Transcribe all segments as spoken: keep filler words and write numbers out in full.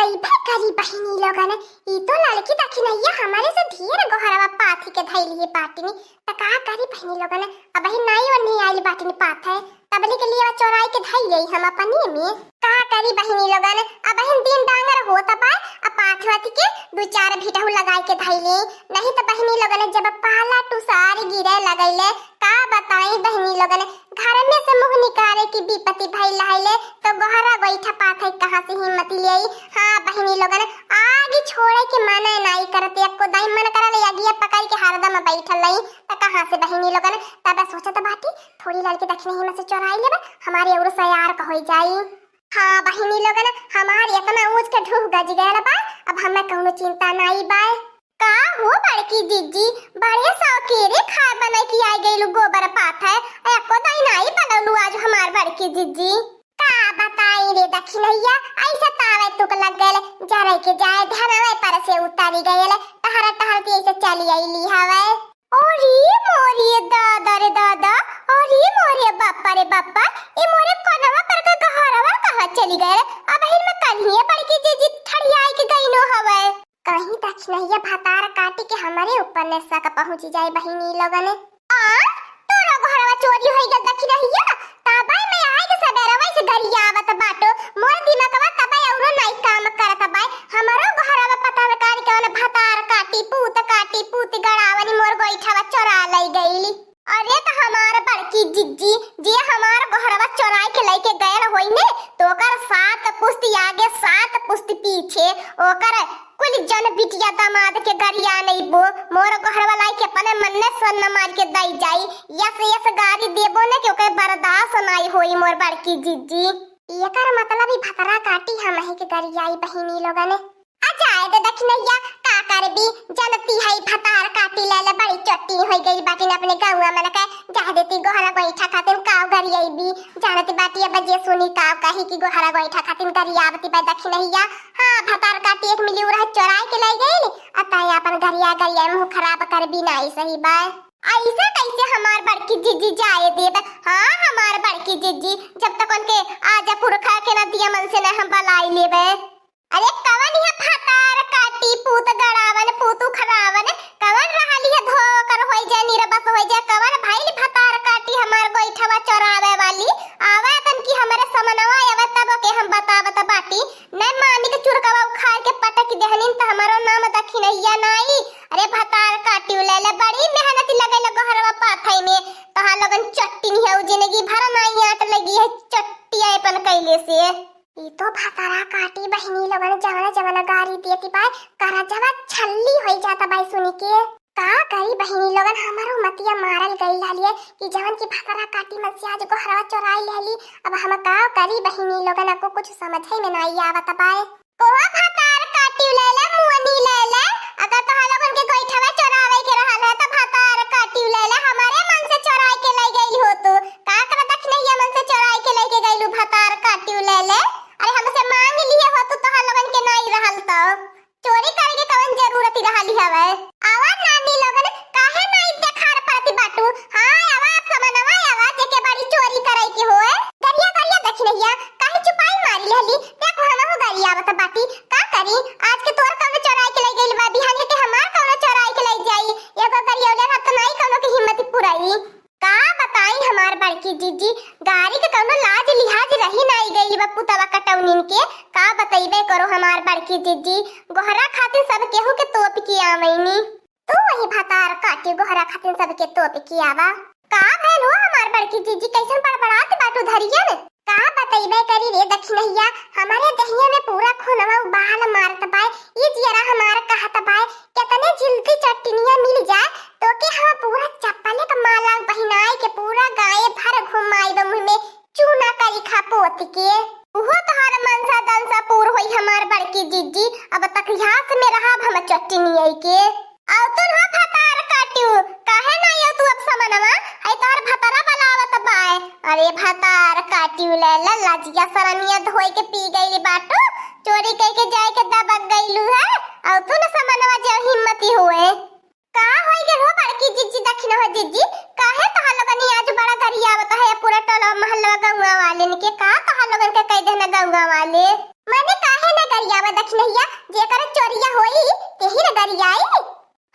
अइबे करी बहिनी लोगन, ई तो ललकी दखिनहिया हमरे से ढेर गोहरवा पाथि के धइली बाटिनी। त का करी बहिनी लोगन, अबहिन नाई ओन्ही आइल बाटिनी पाथै, तबले के लिए चोराई के धइ लेई हम अपनी में। का करी बहिनी लोगन, अबहिन दिन डांगर होत बा, आ पाथि वाथि के दू चार भिटहु लगाई के धइ लेई। नहीं त बहिनी लोगन, जब पाला टुसार गिरे लगइले, का बताई बहिनी लोगन, घर में से मुँह निकारे की विपत्ति भइल रहइले, तो गोहरा गोइठा पाथै कहाँ से हिम्मत लेई। हाँ बहिनी लोगन, आगी छोड़े के मना नाई करत, एको दाई मन करल अगिया पकड़ के हरदम बैठल रही। त कहाँ से बहिनी लोगन, तब सोचत बाटी, थोड़ी ललकी दखिनहिया में से चोराई लेबे, हमारी अउर सयार का होइ जाई। हाँ बहिनी लोगन, हमार एतना ऊँच के ढूह गजि गयल बा, अब हमें कउनो चिंता नाई बा। का हो बड़की जिज्जी, बड़े सौकेरे खाए बनाए की आइ गइलू गोबर पाथै, एको दाई नाई बनौलू आज हमार बड़की जिज्जी। का बताई रे दखिनहिया, अइसे तावे तुक लग गयल, जरे के जाए धनवे पर से उतारी गयल, टहर टहर के अइसे चली अइली हवे। अरे मोरे दादा रे दादा, अरे मोरे बापा रे बापा, ई मोरे कोनवा पर के गहरवा कहाँ चली गए? अबहिन में कल्हिए बड़की जिज्जी ठड़ियाई के गइनो हवे। कहीं दखिनहिया भतार काटी के हमरे ऊपर ने शक पहुँची जाए बहिनी लोगन। आ, तोरो गोहरवा चोरी होइ गल दखिनहिया, तबे में आइ के सबेरवा से गरियावत बाटो, मोर दिमागवा तबे अउरो नाई काम करत बा। हमरो गोहरवा पता न कान कवन भतार काटी, पूत काटी, पूत गड़ावनी मोर गोइठवा चोरा लइ गइली। अरे त हमार बड़की जिज्जी, जे हमार गोहरवा चोराइ के लइके गयल होई ने, तो ओकर सात पुस्ती आगे, सात पुस्ती पीछे, ओकर कुल जन बिटिया दामाद के गरिया नइबो, मोर गोहरवा लाइके अपने मन्ने सन्न मार के दइ जाई, यस यस गारी देबो ने कि ओकर बर्दाश्त नाई होई मोर बड़की जिज्जी। एकर मतलब ई भतरा काटी हमही के गरियाई बहिनी लोगन। आ जाए दे दखिनहिया, का करबी, जनती है भतार काटी लेले बड़ी चोटी होइ गइल बाटिन अपने गौवा मन के, जाए देती गोहरा गोइठा खातिन काव गरियाइबी, जानती बाटी अब जे सुनी काव कही कि गोहरा गोइठा खातिन गरियावती बा दखिनहिया। हाँ, भतार काटी एक मिली उरह चोराइ के लइ गइल, आ ताई आपन गरिया गरिया मुँह खराब करबी नाई सही बा। अइसे कइसे हमार बड़की जिज्जी जाए देब? हाँ, हमार बड़की जिज्जी, जब तक उनके आजा पुरखा के ना दिया मन से ना हम बलाइ लेबे। अरे कवन है भतार काटी, पूत गड़ावन, पूत उखड़ावन, कवन रहली है धोकर होइ जाए, निरबस होइ जाए, कवन भइल भतार काटी हमार गोइठवा चोरावे वाली? आवे तन की हमरे समनवा आवे तब ओके हम बतावत बाटी। नहीं मानी के चुरकवा उखाड़ के पटक देहनिन त हमरो नाम दखिनहिया नाई। अरे भतार काटी लेले बड़ी मेहनत लगइले गोहरवा पाथै में, तोहार लोगन चट्टी नहीं है, जिंदगी भर नाई आट लगी है चट्टिया अपन कइले से। ई तो भतारा काटी बहिनी लोगन जवन जवन गारी देती बाय, करजवा छल्ली होइ जाता बाय सुनी के। का करी बहिनी लोगन, हमरो मतिया मारल गइल रहलिए कि जवन की भतारा काटी मन से आज गोहरवा चोराइ लेली। अब हम का करी बहिनी लोगन, अको कुछ समझे में नाई आवत बाय। कोहा भतार काटी लेले, मुअनी लेले, अगर तोहा लोगन के गोइठवा चोरावे के रहल है त भतार काटी लेले, हमरे मन से चोराइ के लइ गइल हो तू। का कर दखिनहिया मन से चोराइ के लइके गइलू भतार काटी लेले? अरे हमसे मांग लिए हो तू, तोहा लोगन के नाई रहल त। चोरी करे के कवन जरूरत रहली हवे? आवा नानी लोगन, काहे नाई देखार पड़ती बाटू? हाँ, आवा समनवा आवा, जेके बड़ी चोरी करे के होए। गरिया गरिया दखिनहिया, काहे चुपाई मारी लेली? देखो हमहू गरियावत बाटी, का करी? आज के तोर कउनो चोराइ के लइ गइल बा, बिहान के हमार कउनो चोराइ के लइ जाई। एगो गरियौले रहत त नाई कउनो के हिम्मत पुराई। का बताई हमार बड़की जिज्जी, गारी के कउनो लाज लिहाज रहि नाई गइल बा पुतवा कटौनिन के। का बतइबे करो हमार बड़की जिज्जी, गोहरा खातिर सब केहू के तोप के आवैनी। तू वही भतार काटी गोहरा खातिर सबके तोप के आवा। का भइल हो हमार बड़की जिज्जी, कइसन बड़बड़ात बाटू धरियन? का बतइबे करी रे दखिनहिया, हमरे दहिया में पूरा खूनवा उबाल मारत बाय। ई जियरा हमार कहत बाय, केतने जल्दी चट्टिनिया मिल जाए, तोके हम पूरा चप्पले क माला पहिनाइ के पूरा गाँवे भर घुमाइब मुँह में चूना करिखा पोत के। उहो तोहार मनसा दनसा पूर होई हमार बड़की जिज्जी, अब तक यास में रहब हम चट्टिनिया के। अउतुन हो भतार काटियो, काहे ना अउतू अब समनवा? हई तोहर भतारा बलावत बाय। अरे भतार काटियो, ले ले लजिया सरमिया धोई के पी गइली बाटू, चोरी कइके जाए के दबक गइलू है। अउतुन समनवा, जब हिम्मती होए। का होई गइल हो बड़की जिज्जी, दखिन हो जिज्जी? काहे तोहर लोगन आज बड़ा गरियावत है पूरा टोला महल्ला गौवा वाले के? का तोहर लोगन के कह देना गौवा वाले? मने काहे ना गरियावा दखिनहिया, जेकर चोरिया होई, तेही न गरियाई।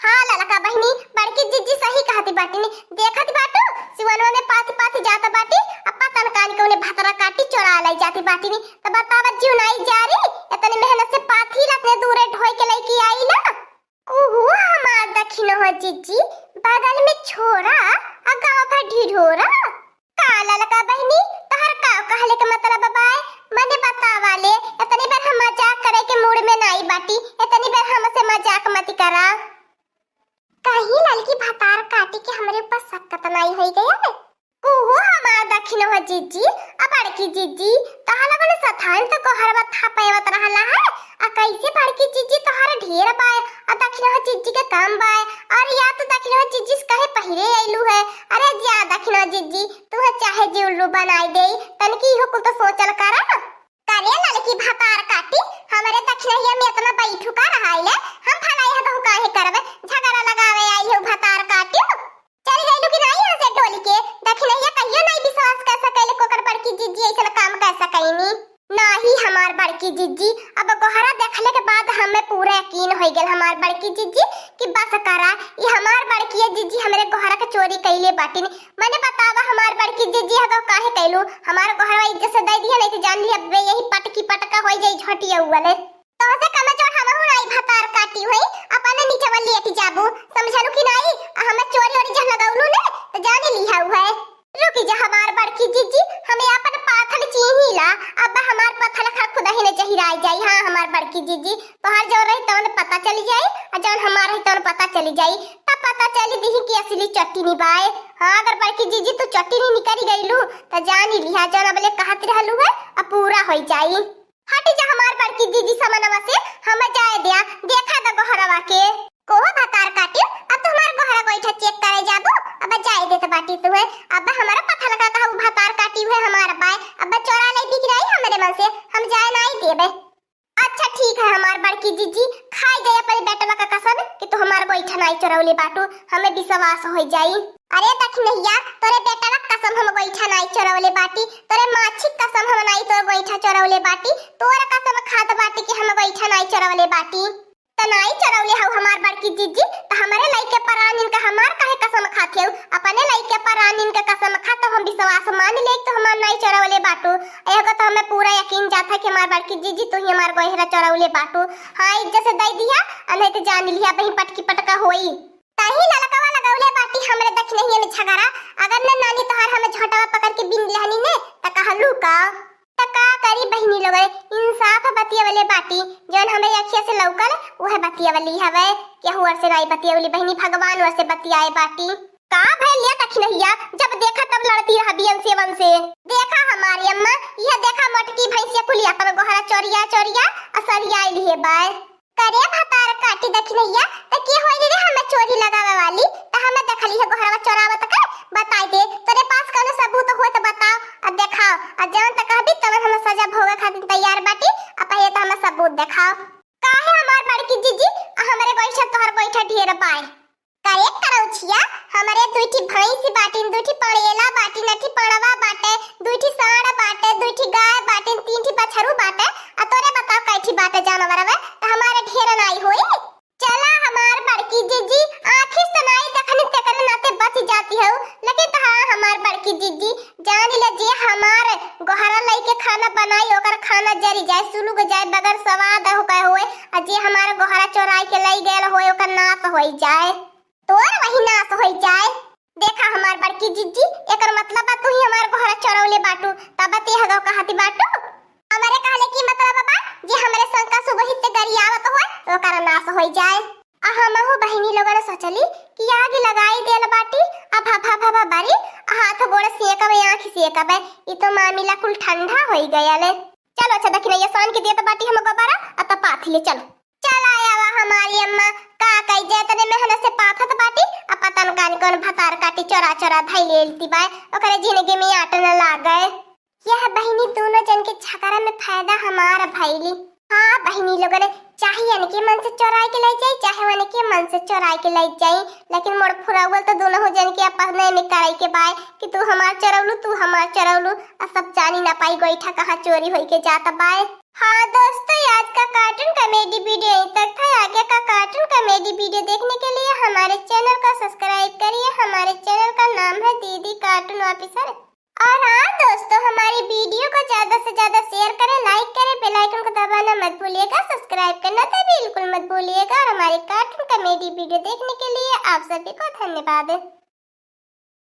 हाँ ललका बहिनी, बड़की जिज्जी सही कहती बाटिन। देखत बाटू, सिवनवा में पाथी पाथी जात बाटी, अब पता न कान कउने भतरा काटी चोरा लाई जाती बाटिन। त बतावा जीव नाई जारी, इतनी मेहनत से पाथी ला इतने दूरे ढोई के लइके आइला। कुहू हमार दखिनहो जिज्जी, बगल में छोरा, आ गाँव भर ढिढोरा। का ललका बहिनी, तोहर का कहले के मतलब बाय? मने बतावा ले, इतनी बार हम मजाक करे के मूड में नाई बाटी, इतनी बार हमसे मजाक मत करा। कहीं ललकी भतार काटी के हमरे ऊपर शक त नाई होई गया? कुहू हमार दखिनहो जिज्जी, आ बड़की जिज्जी, तोहर लोगन सथान त गोहरवा थापेवत रहला है, आ कैसे बड़की जिज्जी तोहर ढेर बाय, आ दखिनहो जिज्जी के कम बाय, और या तो दखिनहो जिज्जी से कहे पहिरे अइलू है। अरे जा दखिनहो जिज्जी, तू चाहे जे उल्लू बनाई देई, तनकी इहो कुल तो सोचल करा। करे ललकी भतार काटी, हमरे दखिनहिया में इतना बैठू का रहाइले, हम भलाई है कहूँ काहे करबे, झगड़ा लगावे आई है भतार काटी। चल गइलू कि नाई यहाँ से डोली के, दखिनहिया कहियो नाई विश्वास कर सकैले कोकर बड़की जिज्जी ऐसन काम कर सकैनी। नाही हमार बड़की जिज्जी, अब गोहरा देखले के बाद हमें पूरा यकीन हो गल हमार बड़की जिज्जी कि बस करा, ये हमार बड़की जिज्जी हमरे गोहरा के चोरी कैले बाटिन। मने बतावा हमार बड़की जिज्जी, हगो काहे कैलू? हमार गोहरवा इज्जत से दे दिया, नहीं तो जान ली अब यही पटकी पटका हो जाई झोटिया वाले। तोहसे कम जोड़ हमहू नाई भतार काटी हुई, अपने नीचे वाली लेट जाबू, समझलू कि नाई? आ हमें चोरी ओरी जह लगौलू ने, तो जान लिहा हुआ है। रुकी जा हमार बड़की जिज्जी, हमें अपन पाथल चीही ला, अब हमार पथल खा खुद ही ने जहिराई जाई। हाँ हमार बड़की जिज्जी, तोहार जौन रही तौन पता चली जाई, आ जौन हमार रही तौन पता चली जाई। तब पता चली दिही कि असली चट्टी निबाए। हाँ अगर बड़की जिज्जी तू चट्टी नहीं निकली गईलू, तो जान लिहा जौन अबले कहत रहलू है, अब पूरा हो जाई। हटी जा हमार बड़की जिज्जी समनवा से, हम जाए द्या, देखा द गोहरवा के। कोहो भतार काटियो, अब तो हमार गोहरा गोइठा चेक करे जाबू, अब जाए देत बाटी तुहे, अब हमारा पता लगा कहा उ भतार काटी हुए हमार बाय, अब चोरा ले बिक रही हमरे मन से, हम जाए नाई देबे। अच्छा ठीक है हमार बड़की जिज्जी, खाई जाए अपने बेटवा का कसम कि तू हमार गोइठा नाई चोरौले बाटू, हमें विश्वास हो जाई। अरे दखिनहिया, तोरे बेटवा का कसम हम गोइठा नाई चोरौले बाटी, तोरे माछी का कसम हम नाई तोर गोइठा चोरौले बाटी, तोर कसम खात बाटी कि हम गोइठा नाई चोरौले बाटी। त नाई चोरौले हऊ हमार बड़की जिज्जी, त हमरे लइके परानिन का हमार काहे कसम खात हऊ? अपने लइके परानिन का कसम खा, तो हम विश्वास मान ले तो हमार नाई चोरौले बाटू। एगो तो हमें पूरा यकीन जात है कि हमार बड़की जिज्जी तू ही हमार गोहरा चोरौले बाटू। हाँ इज्जत से दे दिया, आ नहीं तो जान लिया बही पटकी पटका होई। ताही ललकवा लगौले बाटी हमरे दखिनहिया में झगड़ा। अगर न नानी तोहार हमें झोंटवा पकड़ के बीन लेहनी ने, त कहलू का? त का करी बहिनी लोगन, इंसाफ बतियवले बाटी, जौन हमरे अखिया से लौकल, उहे बतियवली हवे। केहू और से नाई बतियवली बहिनी, भगवान और से बतियाए बाटी। का भइल या दखिनहिया, जब देखा तब लड़ती रहा बियन सेवन से। देखा हमारी अम्मा, यह देखा मोटकी भैंसिया कुली अपन गोहरा चोरिया चोरिया असरिया लिहे बाय। करे भतार काटी दखिनहिया, त के होई रे हमें चोरी लगावे वाली? त हमें देखली है गोहरवा चोरावत का? बताई दे, तोरे पास कौनो सबूत हो त बताओ, आ देखाओ, आ जवन त कहबी तवन हम सजा भोगे खातिर तैयार बाटी, आ पहिले त हमें सबूत देखाओ। काहे हमार बड़की जिज्जी, आ हमरे गोइठा तोहर गोइठा ढेर बाय? करे करौछिया, हमरे दुई ठी भैंस बाटिन, दुई ठी पड़ेला बाटिन, अठी पड़वा बाटे, दुई ठी साँड़ बाटे, दुई ठी गाय बाटिन, तीन ठी बछरू बाटे, आ तोरे बताओ कै ठी बाटे जानवर हवे, त हमारे ढेर नाई होई। चला हमार बड़की जिज्जी, आँखी से नाई देखनी तेकरे नाते बच जाती हऊ, लेकिन त हाँ हमार बड़की जिज्जी, जान ले जे हमार गोहरा लइके खाना बनाई, ओकर खाना जरी जाए, सुलुग जाए, बगैर स्वाद हो गए होए, आ जे हमार गोहरा चोराई के लई गयल होए, ओकर नाश होई जाए। तोर वही नाश होई जाए। देखा हमार बड़की जिज्जी, एकर मतलब बा तू ही हमार गोहरा चोरौले बाटू, तब ते हगो कहती बाटू। हमरे कहले की मतलब बा जे हमरे शंका सुबहित से गरियावत होए, ओकर नाश होई जाए। आ हमहू बहिनी लोगन सोचली कि आग लगाई देल बाटी, आ भभा भभा बरी, आ हाथ गोड़ सेकबे, आँख सेकबे, ई तो मामिला कुल ठंडा होई गयल। चलो अच्छा दखिनहिया, सान के देत बाटी हम गोबरा, आ त पाथी ले चलो। चला आवा हमारी अम्मा, का कही जाए, तने मेहनत से पाथत बाटी, आ पता न कान कौन भतार काटी चोरा चोरा धई लेती बाय, ओकरे जिंदगी में आट न लागे। यह बहिनी दोनों जन के झगड़ा में फायदा हमार भइली। हाँ बहिनी लोगन, चाहे इनके मन से चोराई के ले जाई, चाहे उनके मन से चोराई के ले जाई, लेकिन मोर फुरौल तो दोनों जन के अपने में करे के बाय कि तू हमार चोरौलू, तू हमार चोरौलू, आ सब जानी ना पाई गोइठा कहाँ चोरी होई के जात बाय। हाँ दोस्तों, आज का cartoon कॉमेडी वीडियो यहीं तक था। आगे का कार्टून कॉमेडी वीडियो देखने के लिए हमारे चैनल का सब्सक्राइब करिए। हमारे चैनल का नाम है दीदी कार्टून ऑफिसर। और हाँ दोस्तों, हमारी वीडियो को ज्यादा से ज्यादा शेयर करें, लाइक करें, बेल आइकन को दबाना मत भूलिएगा, सब्सक्राइब करना तो बिल्कुल मत भूलिएगा। और हमारी कार्टून कॉमेडी वीडियो देखने के लिए आप सभी को धन्यवाद।